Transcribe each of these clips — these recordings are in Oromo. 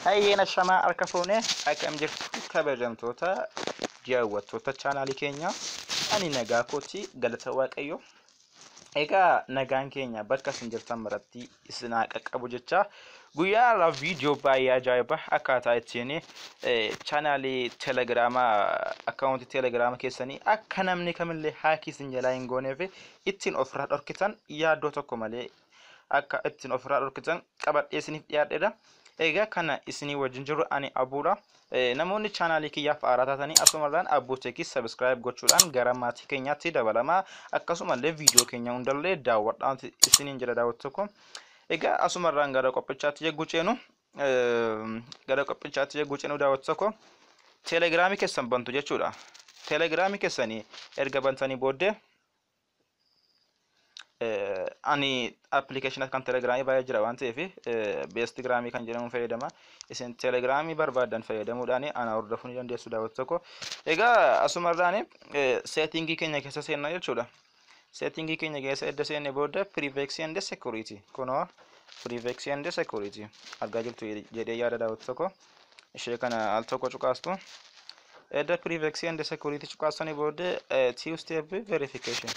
Hayyeen ashamaa harka fuunee akkam jirtu kabajamtoota daawwattoota chaanaalii keenyaa. Ani nagaa kooti, galata Waaqayyo. Egaa nagaan keenya bakka isin jirtan maratti isin haa qaqqabu jecha, guyyaa har'aa viidiyoo baay'ee ajaa'iba akkaataa ittiin chaanaalii teelegiraamaa, akkaawuntii teelegiraama keessanii akka namni kamillee hack isin jalaa hin gooneef ittiin ofirraa dhorkitan, yaaddoo tokko malee akka ittiin ofirraa dhorkitan qabadhee isiniif dhiyaadheedha. Egaa kana isinii wajjin jiru ani Abuudha. Namoonni chaanaalii kiyyaaf haaraa taatanii asumarraan Abuu Teekii subscribe gochuudhaan gara maatii keenyaatti dabalamaa, akkasumallee viidiyoo keenya hundallee daawwadhaan isiniin jedha, daawwattu tokko. Egaa asumarraan gara qophichaatti yegguu ceenu, gara qophichaatti yegguu ceenu, daawwattu tokko, teelegiraamii keessan bantu jechuudha. Teelegiraamii keessanii erga bantanii booddee, ani appilikeeshina kan teelegiraamii baay'ee jira waan ta'eef beestigiraamii kan jedhamu fayyadama. Isin teelegiraamii barbaadan fayyadamuudhaan ana hordofuu ni dandeessu, daawwattu tokko. Egaa asumarraan setting keenya keessa seenna jechuudha. Setting keenya keessa edda seenne booda privacy and security, kunoo privacy and security argaa jirtu jedhee yaada, daawwattu tokko. Ishee kana al tokko cuqaastu. Edda privacy and security cuqaastanii booddee two step verification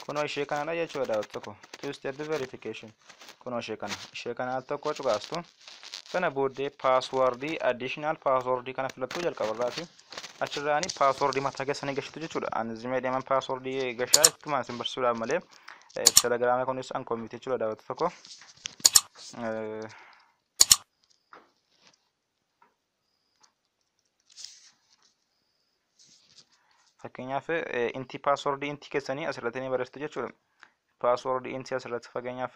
kunoo ishee kanadha jechuudha, daawwattu tokko. Two step verification kunoo ishee kana, ishee kana al tokko cuqaastu. Sana booddee paaswordii, additional paaswordii kana filattuu jalqabarraati. Achirraani paaswordii mataa keessanii gashitu jechuudha. Ani zimee deeman paaswordii gashaa ittuma isin barsiisuudhaaf malee telegiraama kunis an koomiti jechuudha, daawwattu tokko. Fakkeenyaaf inti paaswordii inti keessanii asirratti ni barreessitu jechuudha. Paaswordii inti asirratti fakkeenyaaf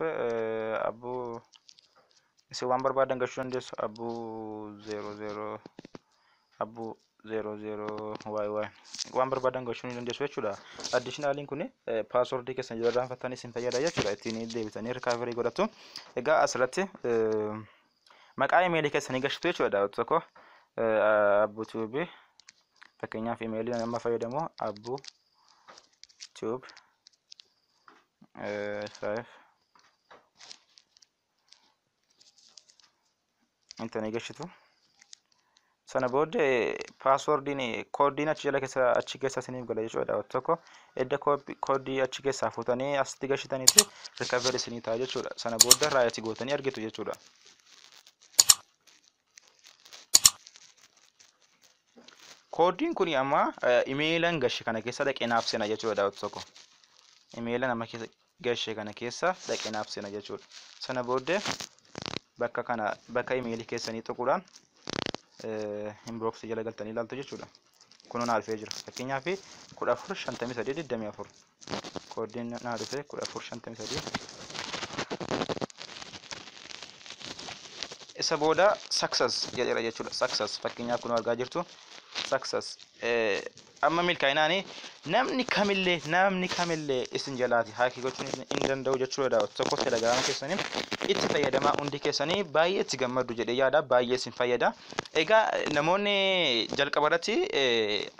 Abuu, isin waan barbaadan gashuu dandeessu, Abuu 00, Abuu 00 waay waay, waan barbaadan gashuu ni dandeessu jechuudha. Additionaliin kun paaswordii keessan yoo irraanfattan isin fayyada jechuudha. Ittiin deebitanii recovery godhatu. Egaa asirratti maqaa imeelii keessanii gashitu jechuudha, daawwattu tokko. Abuu Tube, fakkeenyaaf imeelii amma fayyadamu Abuu Tube 5 intanii gashitu. Sana booddee paaswordiin kooddiin achi jala keessa achi keessa isiniif gala jechuudha, daawwattu tokko. Edda kooddii achi keessaa fuutanii asitti gashitaniiti recovery isinii ta'a jechuudha. Sana booda right gootanii argitu jechuudha. Kooddiin kun amma imeelan gashe kana keessa dhaqee naaf seena jechuudha, daawwattu tokko. Imeela nama keessa gashe kana keessa dhaqee naaf seena jechuudha. Sana booddee bakka kana, bakka imeelii keessanii tuquudhaan inbox jala galtanii ilaaltu jechuudha. Kunoo naa dhufee jira. Fakkeenyaaf 145324 kooddiin naa dhufe 1453. Isa booda success jedheera jechuudha. Success, fakkeenyaaf kun argaa jirtu, success. Amma milkaa'inaani namni kamillee, namni kamillee isin jalaati hack gochuun hin danda'u jechuudha, daawwattu tokko. Telegiraama keessanii itti fayyadamaa, hundi keessanii baay'ee itti gammaddu jedhee yaada, baay'ee isin fayyada. Egaa namoonni jalqaba irratti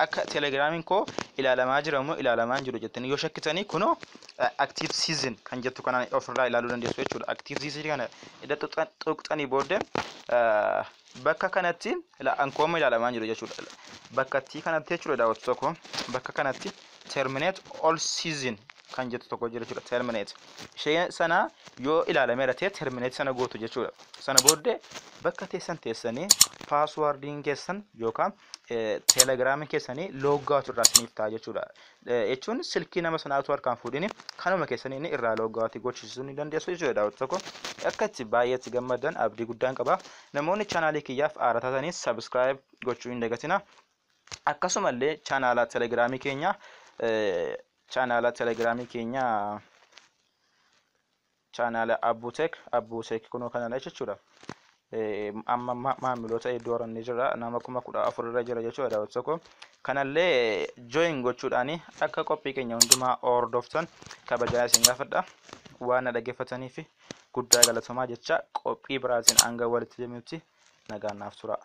akka telegiraamiin koo ilaalamaa jira moo ilaalamaa hin jiru jettanii yoo shakkitanii, kunoo active session kan jettu kanaan ofirraa ilaaluu dandeessu jechuudha. Active session kana edda tuqxanii booddee bakka kanatti ankooma ilaalamaa jiru jechuudha. Bakka kanatti jechuudha, daawwattu tokko, bakka kanatti terminate all session kan jettu tokko jira jechuudha. Terminate ishee sana yoo ilaalameera ta'e terminate sana gootu jechuudha. Sana booddee bakka teessan teessanii paaswardiin keessan yookaan teelegiraamiin keessanii logout irraa isiniif ta'a jechuudha. Jechuun silkii nama sanaatu harkaan fuudhini kanuma keessanii inni irraa logout gochisiisuu ni dandeessu jechuudha, daawwattu tokko. Akka itti baay'ee itti gammadan abdii guddaan qaba. Namoonni chaanaalii kiyyaaf haaraa taatanii subscribe gochuu hin dagatina. Akkasumallee chaanaala telegiraamii keenya, chaanaala telegiraamii keenya, chaanaala Abbuutek, Abbuutek kunoo kanadha jechuudha. Amma maamiloota hedduu horannee jira, nama 14,000 irra jira jechuudha, daawwattu tokko. Kanallee join gochuudhaan akka qophii keenya hundumaa hordoftan kabajaa isin gaafadha. Waan na dhaggeeffataniif guddaa galatoomaa jecha, qophii biraatiin hanga walitti deemnutti nagaan naaf tura.